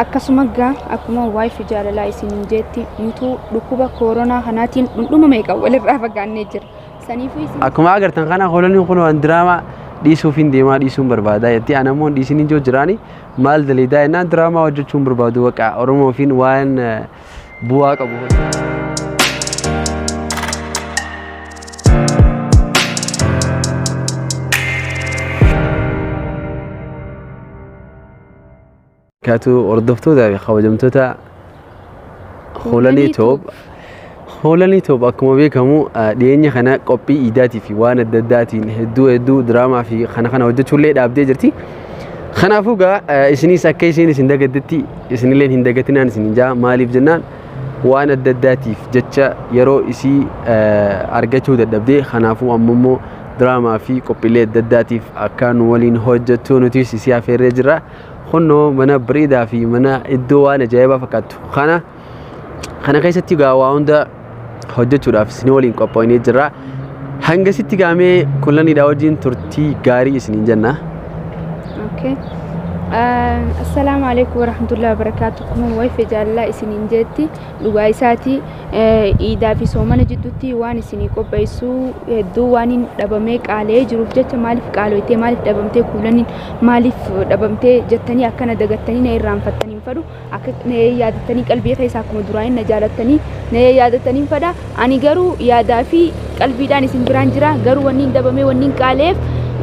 Akkasuma gaa akkuma wife jaalalaa isiniin jeetti nutuu dhukkuba kooronaa kanaatiin dhundhuma meeqa walirraa fagaannee jira. Saniifuu isin Akkuma agartan kana hoolonni kun waan diraamaa dhiisuuf hin deemaa dhiisuun barbaada jetti. Ana immoo dhiisin hin jiru jiraani maal daleedaa jennaan diraamaa hojjechuun barbaadu baqa Oromoofiin waan bu'aa qabu. Kaatu hordoftoota fi kabajamtoota Hoolanii Toob. Hoolanii Toob akkuma beekamu dhiyeenya kana qophii iidaatii fi waan adda addaatiin hedduu hedduu diraamaa fi kana kana hojjechuullee dhaabdee jirti. Kanaafuu gaa isinis akka isiin isin dagaddetti isinilleen hin dagatinaan isin jaa maaliif jennaan waan adda addaatiif jecha yeroo isii argachuu dadhabdee kanaafuu ammammoo diraamaa fi qophiilee adda addaatiif akka nu waliin hojjettu nutis isii afeerree jirra. Kunnoo mana bareedaa fi mana iddoo waan ajaa'ibaa fakkaattu kana kana keessatti gaa waa hunda hojjechuudhaaf isin waliin qophoonee jirra. Hangasitti gaamee kullaniidha wajjin turtii gaarii isiniin jenna. Okay. Assalaamu alaikum warahmatullahi wabarakatuh. Akkuma wife jaalalaa isiniin jeetti dhugaa isaati iidaa fi soomana jidduutti waan isinii qopheessu hedduu waan hin dhabamee qaalee jiruuf jecha maaliif qaaloytee maaliif dhabamtee kuulaniin maaliif dhabamtee jettanii akkana dagattanii na irraanfattanii hin fadhu akka na yaadattanii qalbii keessaa akkuma duraanii na jaalattanii na yaadattanii hin fadha ani garuu yaadaa fi qalbiidhaan isin biraan jira garuu wanni hin dhabamee wanni hin qaaleef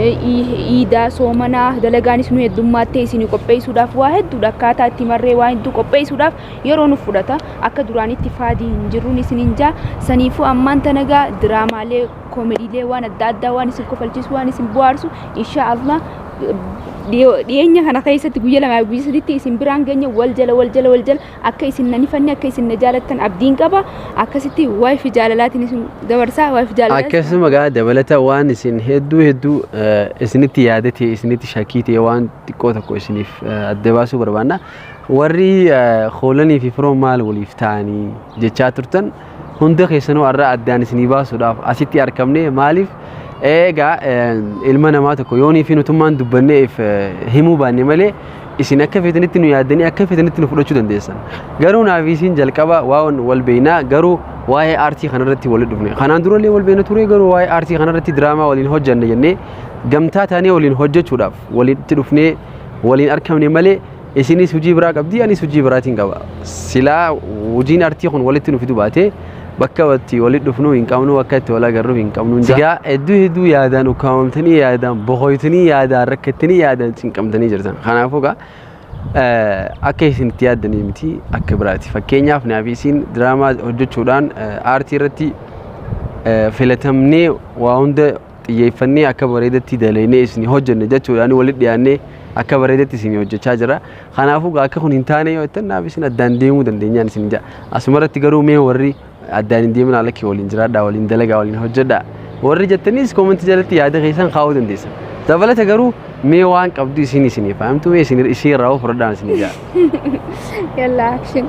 iidaa soomanaa dalagaanis nu heddummaattee isinii qopheessuudhaaf waa hedduudha akkaataa itti marree waa hedduu qopheessuudhaaf yeroo nu fudhata akka duraanitti faadii hin jirruun isiniin jaa saniifuu ammaan tana gaa diraamaalee koomediilee waan adda addaa waan isin kofalchiisu waan isin bohaarsu insha Allah dhiyeenya kana keessatti guyya lamaa guyya sadiitti isin biraan geenya wal jala wal jala wal jala akka isin nan ifanne akka isin na jaalattan abdiin qaba akkasitti wife jaalalaatiin isin dabarsaa wife jaalalaa Akkasuma gaa dabalata waan isin hedduu hedduu isinitti yaadate isinitti shakkii ta'e waan xiqqoo tokko isiniif adda baasuu barbaanna. Warri hoolanii fi firoon maal waliif ta'anii jechaa turtan hunda keessanuu har'a addaan isinii baasuudhaaf asitti argamne maaliif egaa ilma namaa tokko yoonii fi nutummaan dubbanneef himuu baanne malee isin akka feetanitti nu yaaddanii akka feetanitti nu fudhachuu dandeessan. Garuu naaf isin jalqaba waan wal beeknaa garuu waa'ee aartii kanarratti walitti dhufne. Kanaan durallee wal beekna ture garuu waa'ee aartii kanarratti diraamaa waliin hojjanne jennee gamtaa taanee waliin hojjechuudhaaf walitti dhufnee waliin argamne malee isinis hojii biraa qabdi anis hojii biraatiin qaba. Silaa hojiin aartii kun walitti nu fidu baatee bakka itti walitti dhufnu hin qabnu bakka itti wal agarru hin qabnu. Sigaa hedduu hedduu yaadaan ukkaamamtanii yaadaan boqoytanii yaadaan rakkattanii yaadaan cinqamtanii jirtan. Kanaafuu egaa akka isin itti yaaddanii miti akka biraati. Fakkeenyaaf naaf isin diraamaa hojjechuudhaan aartii irratti filatamnee waa hunda xiyyeeffannee akka bareedatti dalaynee isin hojjenne jechuudhaan walitti dhiyaannee akka bareedatti isin hojjechaa jira. Kanaafuu akka kun hin taane yoo jettan naaf isin addaan deemuu dandeenyaan isin jedha. Asumarratti garuu mee warri addaan hin deemin alakki waliin jiraadhaa waliin dalagaa waliin hojjedhaa. Warri jettanis koomentii jalatti yaada keessan kaa'uu dandeessan. Dabalata garuu mee waan qabdu isin isiniif fahamtu mee isin isii irraa fudhadhaan isin jedha. Yalla action.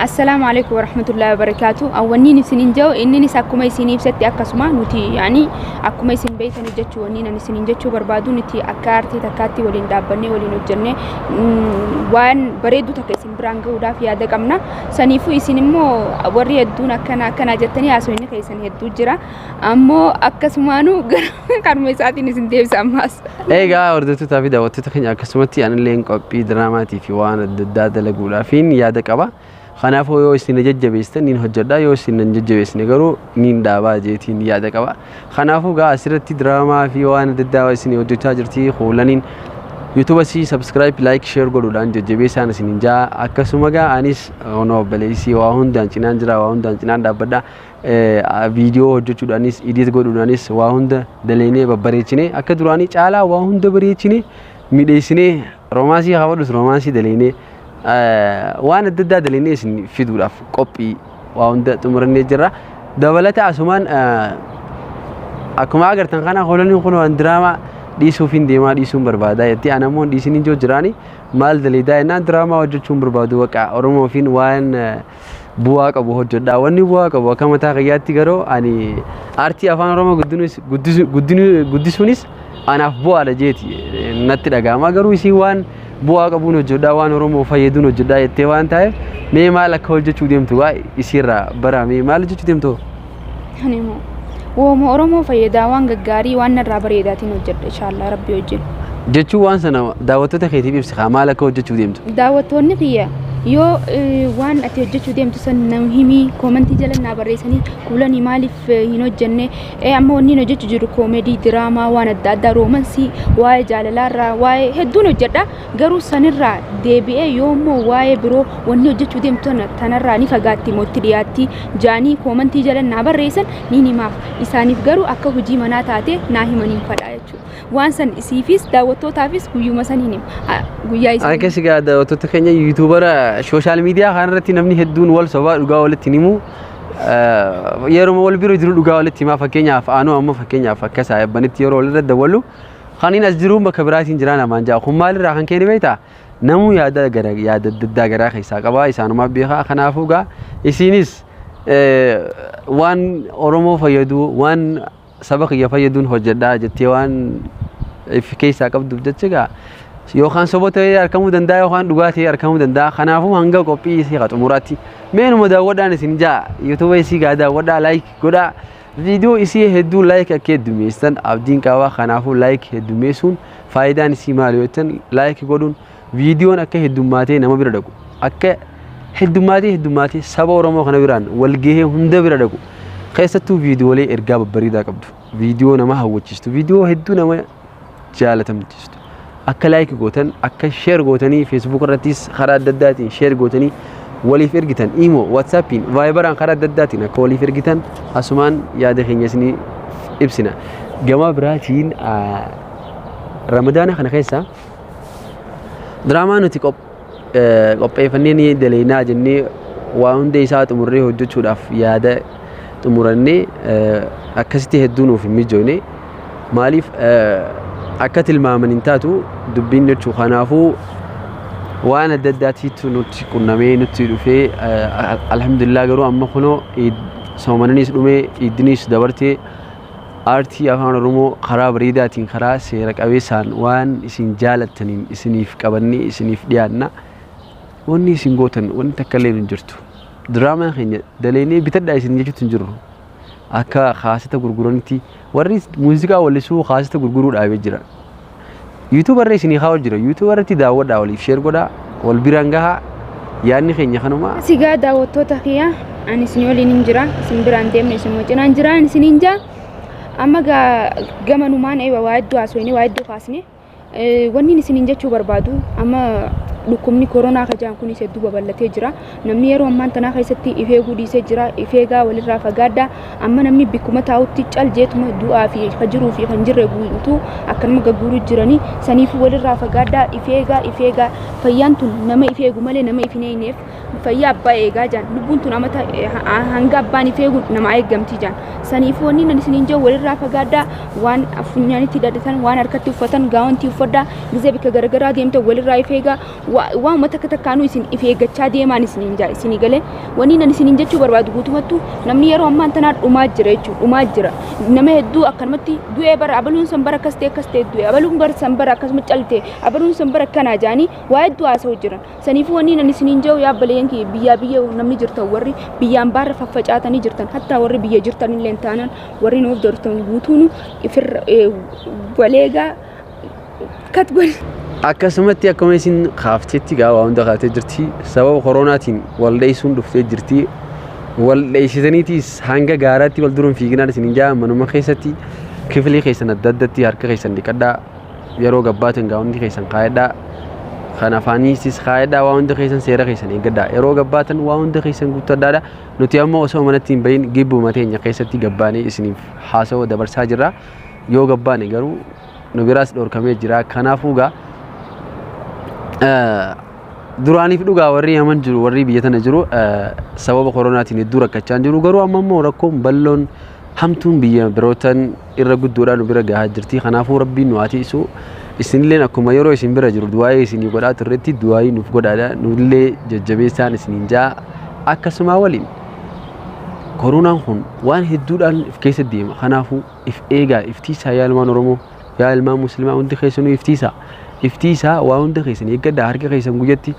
Assalaamu alaikum warahmatullahi wabarakatuh. Wanniin isinin jiru inninis akkuma isin ibsatti akkasuma nuti yaani akkuma isin beeytanii jechuu wanniin ani isinin jechuu barbaadu nuti akka aartii takkaatti waliin dhaabbannee waliin hojjennee waan bareedu takka isin biraan gahuudhaaf yaada qabna. Saniifuu isin immoo warri hedduun akkana akkana jettanii haasofni keessan hedduu jira. Ammoo akkasumaanuu gara kanuma isaatiin isin deebisa ammaas. Egaa hordoftootaa fi daawwattoota keenya akkasumatti anillee qophii diraamaatii fi waan adda addaa dalaguudhaafiin yaada qaba. Kanaafuu yoo isin jajjabeessitan niin hojjedha yoo isin hin jajjabeessine garuu niin dhaabaa jeetiin yaada qaba. Kanaafuu gaa asirratti diraamaa fi waan adda addaa isin hojjechaa jirti hoolaniin YouTube si subscribe like share godhuudhaan jajjabeessaan isin hin jaa akkasuma gaa anis onoo obboleessii waa hundaan cinaan jira waa hundaan cinaan dhaabbadha. Viidiyoo hojjechuudhaanis edit godhuudhaanis waa hunda dalaynee babbareechinee akka duraanii caalaa waa hunda bareechinee miidheessinee roomaansii haa fudhus roomaansii dalaynee waan adda addaa dalaynee isin fiduudhaaf qophii waa hunda xumurannee jirra. Dabalata asumaan akkuma agartan kana hoolonni kun waan diraamaa dhiisuuf hin deemaa dhiisuun barbaada jetti ana immoo dhiisin hin jiru jiraani maal daleedaa jennaan diraamaa hojjechuun barbaadu baqa Oromoofiin waan bu'aa qabu hojjedha. Wanni bu'aa qabu akka mataa kiyyaatti garuu ani aartii afaan Oromoo guddisuunis anaaf bu'aadha jeeti natti dhaga'ama. Garuu isiin waan bu'aa qabuun hojjedhaa, waan Oromoo fayyaduun hojjedhaa jettee waan ta'eef, mee maal akka hojjechuu deemtu waa isiirraa bara, mee maal hojjechuu deemtu? Ani immoo wooma Oromoo fayyadaa, waan gaggaarii, waan narraa bareedaatiin hojjedha, inshaallah Rabbi wajjin. Jechuun waan sana daawwattoota keetiif ibsi kaa, maal akka hojjechuu deemtu. Daawwattoonni kiyya yoo waan ati hojjechuu deemtu san nam himii koomentii jala naa barreessanii, Kuulanii maaliif hin hojjenne? Amma wanni hin hojjechuu jiru koomedii, diraamaa, waan adda addaa, roomansii, waa'ee jaalalaarraa, waa'ee hedduun hojjedha. Garuu sanirraa deebi'ee yoommoo waa'ee biroo wanni hojjechuu deemtu tanarraa ni fagaatti moo itti dhiyaatti jaanii koomentii jala naa barreessan ni himaaf. Isaaniif garuu akka hojii manaa taate naa himaniin fadhaa jechuudha. Waan san isiifis daawwattootaafis guyyuma san hin hima. Guyyaa isin Akkas egaa daawwattoota keenya, YouTubera social media kanarratti namni hedduun wal sobaa, dhugaa walitti hin himu. Yeroo wal bira jiru dhugaa walitti himaa. Fakkeenyaaf aanuu amma fakkeenyaaf akka saayibbanitti yeroo walirra dawwalu kan inni as jiruun bakka biraatiin jira namaan ja'a. Kun maalirraa kan ka'e beektaa? Namuu yaada gara yaada adda addaa garaa keessaa qaba, isaanumaa beekaa. Kanaafuu gaa isinis waan Oromoo fayyadu, waan saba kiyya fayyaduun hojjedhaa jettee waan if keessaa qabduuf jecha gaa yookaan soba ta'ee argamuu danda'a yookaan dhugaa ta'ee argamuu danda'a. Kanaafuu hanga qophii isii haa xumuraatti meenuma daawwadhaan isin jaa. YouTube isii gaa daawwadhaa, like godhaa. Viidiyoo isii hedduu like akka heddummeessan abdiin qaba. Kanaafuu like heddummeessuun faayidaan isii maali yoo jettan, like godhuun viidiyoon akka heddummaatee nama bira dhaqu, akka heddummaatee heddummaatee saba Oromoo kana biraan wal gahee hunda bira dhaqu, keessattuu viidiyoolee ergaa babbareedaa qabdu, viidiyoo nama hawwachiistu, viidiyoo hedduu nama jaalatamchiistu akka like gootan, akka share gootanii, Facebook irrattis karaa adda addaatiin share gootanii waliif ergitan, imo, WhatsAppiin, Viberaan karaa adda addaatiin akka waliif ergitan asumaan yaada keenya isinii ibsina. Gama biraatiin Ramadaana kana keessa diraamaa nuti qopheeffannee ni daleynaa jennee waa hunda isaa xumurree hojjechuudhaaf yaada xumurannee akkasitti hedduu nuuf hin mijoone. Maaliif akka tilmaaman hin taatu dubbiin jechuu. Kanaafuu waan adda addaatiitu nutti qunnamee nutti dhufee. Alhamdulillah, garuu amma kunoo soomananis dhumee, iddiniis dabartee, aartii Afaan Oromoo karaa bareedaatiin, karaa seera qabeessaan, waan isin jaalattaniin isiniif qabannee isiniif dhiyaanna. Wanni isin gootan wanni takka illee hin jirtu. Diraamaa keenya daleenee bitadhaa isin jechuutti hin jirru. Akka kaaseta gurguranitti warri muuziqaa wallisuu kaaseta gurguruu dhaabee jira. YouTube irra isinii kaa'u jira. YouTube irratti daawwadhaa, waliif share godhaa, wal biraan gahaa. Yaadni keenya kanuma. Sigaa daawwattoota kiyya, ani isin waliin hin jira, isin biraan deemne, isin cinaan jira, ani isiniin jaa. Amma gamanumaan eewa waa hedduu haasofne, waa hedduu kaasne. Wanni isiniin jechuu barbaadu, amma dhukkubni koronaa kajaan kunis hedduu babal'atee jira. Namni yeroo ammaan tanaa keessatti if eeguu dhiisee jira. If eegaa, walirraa fagaadhaa. Amma namni bikkuma taa'utti cal jeetuma du'aa fi kan jiruu fi kan jirre guutuu akkanuma gagguuruu jiranii. Saniifuu walirraa fagaadhaa, if eegaa, if eegaa. Fayyaan tun nama if eegu malee nama if hin eegneef fayyaa abbaa eegaa jaan. Lubbuun tun amata hanga abbaan if eegu nama eeggamti jaan. Saniifuu wanni nan isiniin jedhu, walirraa fagaadhaa. Waan funyaanitti hidhatan, waan harkatti uffatan, gaawontii uffadhaa. Gizee bakka garagaraa deemtan walirraa if eegaa. Waanuma takka takkaanuu isin if eeggachaa deemaan isiniin jaa. Isinii galee, wanni nan isiniin jechuu barbaadu guutumattuu namni yeroo ammaan tanaa dhumaa jira jechuudha, dhumaa jira. Nama hedduu akkanumatti du'ee, bara abaluun san bara akkas ta'e akkas ta'e du'e, abaluun bara san bara akkasuma calte, abaluun san bara akkanaa jaanii waa hedduu haasa'u jiran. Saniifuu wanni nan isiniin jedhu, yaa obboleeyyan kiyya, biyyaa biyya namni jirtan, warri biyyaan baarra faffacaatanii jirtan, hattaa warri biyya jirtan illee taanaan, warri nuuf dortan guutuun ifirra waleegaa kat godhe. Akkasumatti akkuma isin kaaftetti gaa waa hunda kaaftee jirti. Sababa koronaatiin wal dheessuun dhuftee jirti. Wal dheessitaniitis hanga gaaraatti wal duruun fiiginaan isin hin jaa. Manuma keessatti kifilii keessan adda addatti harka keessan dhiqadhaa. Yeroo gabbaatan gaawwanni keessan kaayadhaa. Kan afaaniisis kaayadhaa, waa hunda keessan seera keessan eeggadhaa. Yeroo gabbaatan waa hunda keessan guuttadhaadha. Nuti ammoo osoo manatti hin bahin gibbuma teenya keessatti gabbaanee isiniif haasawaa dabarsaa jirra. Yoo gabbaane garuu nu biraas dhorkamee jira. Kanaafuu gaa duraaniif dhugaa warri Yaman jiru, warri biyya tana jiru sababa koronaatiin hedduu rakkachaa jiru. Garuu amma immoo rakkoon bal'oon hamtuun biyya birootan irra guddoodhaan nu bira gahaa jirti. Kanaafuu Rabbiin nu haa tiisu. Isinilleen akkuma yeroo isin bira jiru du'aa'ii isinii godhaa turretti du'aa'ii nuuf godhaadha. Nullee jajjabeessaan isiniin jaa. Akkasuma waliin koronaan kun waan hedduudhaan if keessa deema. Kanaafuu if eegaa, if tiisaa, yaa ilmaan Oromoo, yaa ilmaan Muslimaa, hundi keessanuu if tiisaa. Iftii isaa waa hunda keessan eeggadhaa, harka keessan guyyatti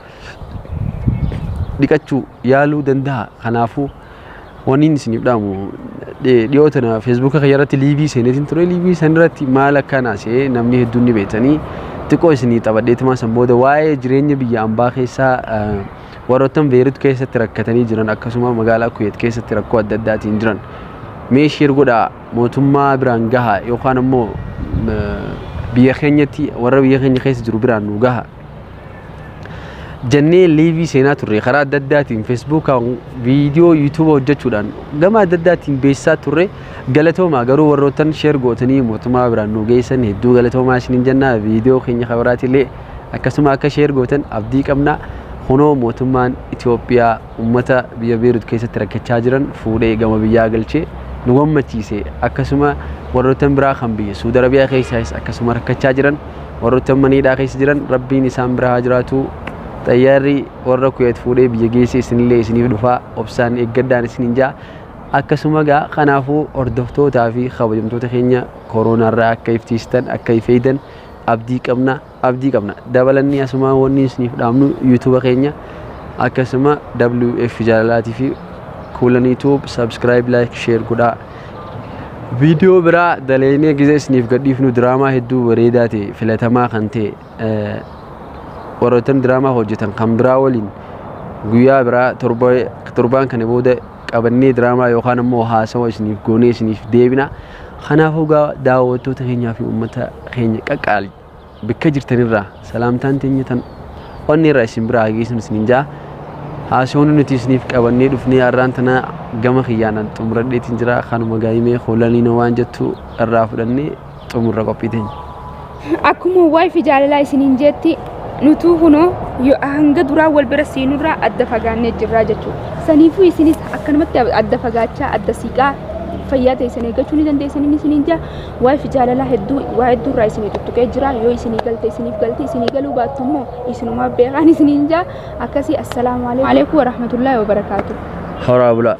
dhiqachuu yaaluu danda'a. Kanaafuu wanni isiniif dhaamu, dhiyoo tana Feesbuuka kiyya irratti live seeneetiin ture. Live san irratti maal akka naasee namni hedduun ni beektanii, xiqqoo isinii taphadheetuma san booda waa'ee jireenya biyya ambaa keessaa, warroottan Beerut keessatti rakkatanii jiran, akkasuma magaalaa Kuweet keessatti rakkoo adda addaatiin jiran, mee share godhaa, mootummaa biraan gaha, yookaan immoo biyya keenyatti warra biyya keenya keessa jiru biraan nu gaha jennee live seenaa turre. Karaa adda addaatiin Feesbuukaan, viidiyoo Yuutuuba hojjechuudhaan, gama adda addaatiin beeksisaa turre. Galatoomaa garuu, warroottan share gootanii mootummaa biraan nu geessan hedduu galatoomaa isiniin jennaa. Viidiyoo keenya kabiraatillee akkasuma akka share gootan abdii qabna. Kunoo mootummaan Itoophiyaa uummata biyya Beerut keessatti rakkachaa jiran fuudhee gama biyyaa galchee nu gammachiise. Akkasuma warroottan biraa kan biyya Suudi Arabiyaa keessaas akkasuma rakkachaa jiran, warroottan maniidhaa keessa jiran, rabbiin isaan bira haa jiraatu. Xayyaarri warra Kuweet fuudhee biyya geesse isinillee isiniif dhufaa, obsaan eeggadhaan isiniin jaa. Akkasuma gaa kanaafuu hordoftootaa fi kabajamtoota keenya, kooronaarraa akka iftiistan, akka ifeeydan abdii qabna, abdii qabna. Dabalanni asuma wanni isiniif dhaamnu, Yuutuuba keenya akkasuma WF Jaalalaatii fi Kuulan YouTube subscribe, like, share godhaa. Viidiyoo biraa daleenee gizee isiniif gadhiifnu, diraamaa hedduu bareedaa ta'e, filatamaa kan ta'e, warroottan diraamaa hojjetan kan biraa waliin guyyaa biraa torbaan kana booda qabannee diraamaa yookaan immoo haasawa isiniif goonee isiniif deebina. Kanaafuu gaa daawwattoota keenyaa fi uummata keenya qaqqaali, bakka jirtanirraa salaamtaan teenya tan onni irraa isin biraa geessuun isiniin jaa. Haasawni nuti isiniif qabannee dhufnee har'aan tana gama kiyyaan xumuradheetiin jira. Kanuma gaa'imee hoolaniin waan jettu irraa fudhannee xumurra qophii teenya. Akkuma waa'ee fi jaalalaa isiniin jetti, nutuu kunoo hanga duraa wal bira seenurraa adda fagaannee jirraa jechuudha. Saniifuu isinis akkanumatti adda fagaachaa, adda siqaa, fayyaa teessan eeggachuu ni dandeessanii isiniin jaa. Waa'ee fi jaalalaa hedduu waa hedduurraa isinii tuttuqee jira. Yoo isinii galte isiniif galte, isinii galuu baattu immoo isinumaa beekaan isiniin jaa. Akkasii, assalaamu alaikum warahmatullaahi wabarakaatu. Horaa bulaa.